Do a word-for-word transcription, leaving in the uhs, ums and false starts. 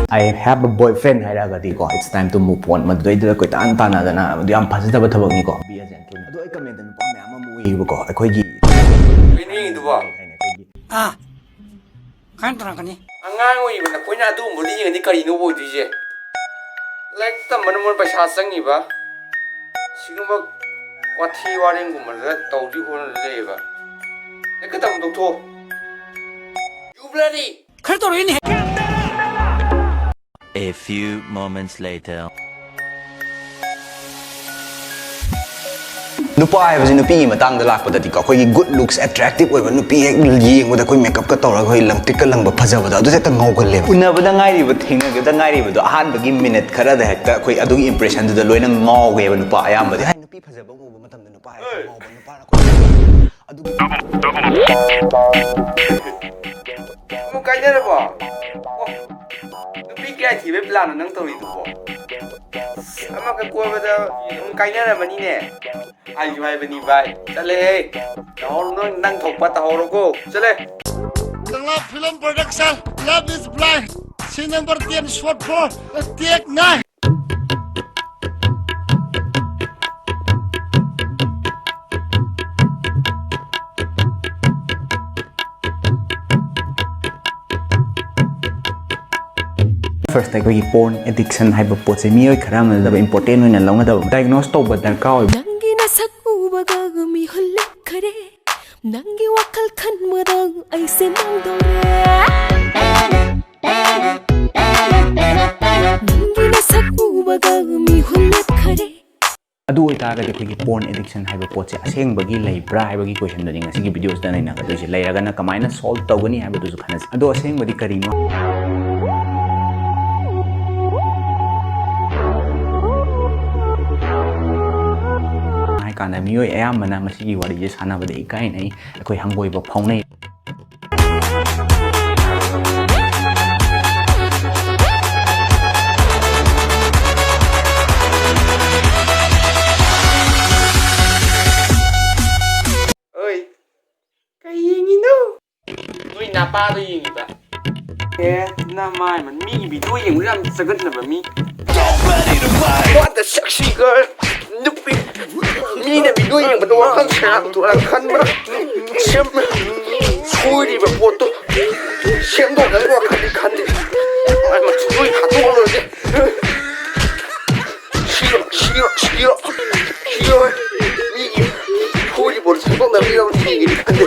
"I have a boyfriend" ꯍꯥꯏꯔꯛꯑꯒꯗꯤꯀꯣ, "It's time to move on", ꯃꯗꯨꯗꯩꯗꯨꯗ ꯀꯣꯏꯇꯥꯟ ꯇꯥꯟꯅꯗꯅ, ꯃꯗꯨ ꯌꯥꯝ ꯐꯖꯗꯕ ꯊꯕꯛꯅꯤꯀꯣ, be a gentleman꯫ ꯑꯗꯣ ꯑꯩ comment ꯅꯨꯄꯥ ꯃꯌꯥꯝ ꯑꯃ ꯎꯏꯌꯦꯕꯀꯣ, ꯑꯩꯈꯣꯏꯒꯤ ꯀꯩꯅꯣ ꯌꯦꯡꯉꯤꯗꯨꯕꯣ? ꯍꯥꯏꯅꯦ, ꯑꯩꯈꯣꯏꯒꯤ ꯑꯥ, ꯀꯃꯥꯏꯅ ꯇꯧꯔꯛꯀꯅꯤ? ꯑꯉꯥꯡ ꯑꯣꯏꯔꯤꯕ ꯅꯈꯣꯏꯅ ꯑꯗꯨꯒꯨꯝꯕꯗꯤ ꯌꯦꯡꯉꯗꯤ ꯀꯔꯤꯅꯣ ꯑꯣꯏꯗꯣꯏꯁꯦ? ꯂꯥꯏꯔꯤꯛ ꯇꯝꯕꯅ ꯃꯣꯏ ꯄꯩꯁꯥ ꯆꯪꯉꯤꯕ, ꯁꯤꯒꯨꯝꯕ ꯋꯥꯊꯤ ꯋꯥꯔꯦꯡꯒꯨꯝꯕꯗ ꯇꯧꯗꯣꯏ ꯈꯣꯠꯅ ꯂꯩꯌꯦꯕ꯫ ꯂꯥꯏꯔꯤꯛꯀ ꯇꯝꯕ ꯇꯣꯛꯊꯣꯛꯑꯣ꯫ You bloody ꯈꯔ ꯇꯧꯔꯛꯏꯅꯦ꯫ A few moments later. ꯅꯨꯄꯥ ꯍꯥꯏꯕꯁꯤ ꯅꯨꯄꯤꯒꯤ ꯃꯇꯥꯡꯗ ꯂꯥꯛꯄꯗꯗꯤꯀꯣ, ꯑꯩꯈꯣꯏꯒꯤ good looks, attractive ꯑꯣꯏꯕ ꯅꯨꯄꯤ ꯍꯦꯛ ꯌꯦꯡꯕꯗ ꯑꯩꯈꯣꯏ makeupꯀ ꯇꯧꯔꯒ ꯑꯩꯈꯣꯏ ꯂꯪꯇ꯭ꯔꯤꯛꯀ ꯂꯪꯕ ꯐꯖꯕꯗꯣ, ꯑꯗꯨꯁꯨ ꯍꯦꯛꯇ ꯉꯥꯎꯒꯜꯂꯦꯕ꯫ ꯎꯅꯕꯗ ꯉꯥꯏꯔꯤꯕ, ꯊꯦꯡꯅꯒꯗ ꯉꯥꯏꯔꯤꯕꯗꯣ, ꯑꯍꯥꯟꯕꯒꯤ minute ꯈꯔꯗ ꯍꯦꯛꯇ ꯑꯩꯈꯣꯏ ꯑꯗꯨꯒꯤ impressionꯗꯨꯗ ꯂꯣꯏꯅ ꯉꯥꯎꯒꯦꯕ ꯅꯨꯄꯥ ꯑꯌꯥꯝꯕꯗꯤ꯫ ꯍꯥꯏ, ꯅꯨꯄꯤ ꯐꯖꯕ ꯎꯕ ꯃꯇꯝꯗ ꯅꯨꯄꯥ ꯍꯦꯛꯇ ꯉꯥꯎꯕ, ꯅꯨꯄꯥꯅ ꯑꯗꯨꯒꯤ ꯑꯃꯨꯛ ꯀꯥꯏꯅꯔꯕꯣ? ꯑꯣ, ꯅꯨꯄꯤ ꯀꯌꯥ ꯊꯤꯕꯩ planꯅꯣ ꯅꯪ ꯇꯧꯔꯤꯗꯨꯕꯣ? ꯑꯃꯈꯛ ꯀꯣꯏꯕꯗ ꯑꯗꯨꯝ ꯀꯥꯏꯅꯔꯝꯃꯅꯤꯅꯦ꯫ ꯍꯥꯏꯁꯨ ꯍꯥꯏꯕꯅꯤ ꯚꯥꯏ, ꯆꯠꯂꯦꯍꯦ꯫ ꯇꯧꯍꯧꯔꯣ, ꯅꯪ, ꯅꯪ ꯊꯣꯛꯄ ꯇꯧꯍꯧꯔꯣꯀꯣ, ꯆꯠꯂꯦ꯫ Kangla Film Production, Love is Blind, scene number ten, shot four, take nine. First, ꯑꯩꯈꯣꯏꯒꯤ porn addiction ꯍꯥꯏꯕ ꯄꯣꯠꯁꯦ ꯃꯤꯑꯣꯏ ꯈꯔ ꯑꯃꯅ important ꯑꯣꯏꯅ ꯂꯧꯅꯗꯕ, diagnose ꯇꯧꯕ ꯗꯔꯀꯥꯔ ꯑꯣꯏꯕ꯫ ꯅꯪꯒꯤ ꯅꯁꯛ ꯎꯕꯒ ꯃꯤꯍꯨꯜ ꯂꯦꯞꯈꯔꯦ, ꯅꯪꯒꯤ ꯋꯥꯈꯜ ꯈꯟꯕꯗ ꯑꯩꯁꯦ ꯃꯥꯡꯗꯧꯔꯦ꯫ ꯅꯪꯒꯤ ꯅꯁꯛ ꯎꯕꯒ ꯃꯤꯍꯨꯜ ꯂꯦꯞꯈꯔꯦ꯫ ꯑꯗꯨ ꯑꯣꯏꯇꯥꯔꯒꯗꯤ ꯑꯩꯈꯣꯏꯒꯤ porn addiction ꯍꯥꯏꯕ ꯄꯣꯠꯁꯦ ꯑꯁꯦꯡꯕꯒꯤ ꯂꯩꯕ꯭ꯔꯥ ꯍꯥꯏꯕꯒꯤ questionꯗꯨꯅꯤ ꯉꯁꯤꯒꯤ videoꯁꯤꯗ ꯅꯩꯅꯒꯗꯣꯏꯁꯦ꯫ ꯂꯩꯔꯒꯅ ꯀꯃꯥꯏꯅ solve ꯇꯧꯒꯅꯤ ꯍꯥꯏꯕꯗꯨꯁꯨ ꯈꯟꯅꯁꯤ꯫ ꯑꯗꯣ ꯑꯁꯦꯡꯕꯗꯤ ꯀꯔꯤꯅꯣ? ꯍꯥꯏ ꯀꯥꯟꯗ ꯃꯤꯑꯣꯏ ꯑꯌꯥꯝꯕꯅ ꯃꯁꯤꯒꯤ ꯋꯥꯔꯤꯁꯦ ꯁꯥꯟꯅꯕꯗ ꯏꯀꯥꯏꯅꯩ, ꯑꯩꯈꯣꯏ ꯍꯪꯒꯣꯏꯕ ꯐꯥꯎꯅꯩ꯫ ꯑꯣꯏ, ꯀꯩ ꯌꯦꯡꯉꯤꯅꯣ? ꯅꯣꯏ ꯅꯄꯥꯗꯣ ꯌꯦꯡꯉꯤꯕ꯫ ꯑꯦ, ꯅꯃꯥꯏ ꯃ-, ꯃꯤꯒꯤ video ꯌꯦꯡꯕꯗ ꯌꯥꯝ ꯆꯒꯠꯅꯕ ꯃꯤ꯫ What the sexy girl? ꯅꯨꯄꯤ, ꯃꯤꯅ video ꯌꯦꯡꯕꯗ ꯋꯥꯈꯜ ꯁꯦꯔꯥꯟ ꯇꯨꯔꯥꯟ ꯈꯟꯕ꯫ ꯁꯦꯝ-, ꯁꯣꯏꯔꯤꯕ ꯄꯣꯠꯇꯣ ꯁꯦꯝꯗꯣꯛꯅꯕ ꯋꯥꯈꯜꯗꯤ ꯈꯟꯗꯦ꯫ ꯃꯥꯏ ꯃ-, ꯂꯣꯏ ꯊꯥꯗꯣꯛꯑ ꯂꯣꯏꯔꯦ꯫ ꯁꯤꯔꯣ, ꯁꯤꯔꯣ, ꯁꯤꯔꯣ, ꯁꯤꯔꯣ꯫ ꯃꯤꯒꯤ ꯐꯨꯔꯤ ꯕꯣꯜ ꯁꯦꯝꯗꯣꯛꯅꯕ ꯌꯥꯎꯔꯤ ꯃꯤꯒꯤ ꯈꯟꯗꯦ꯫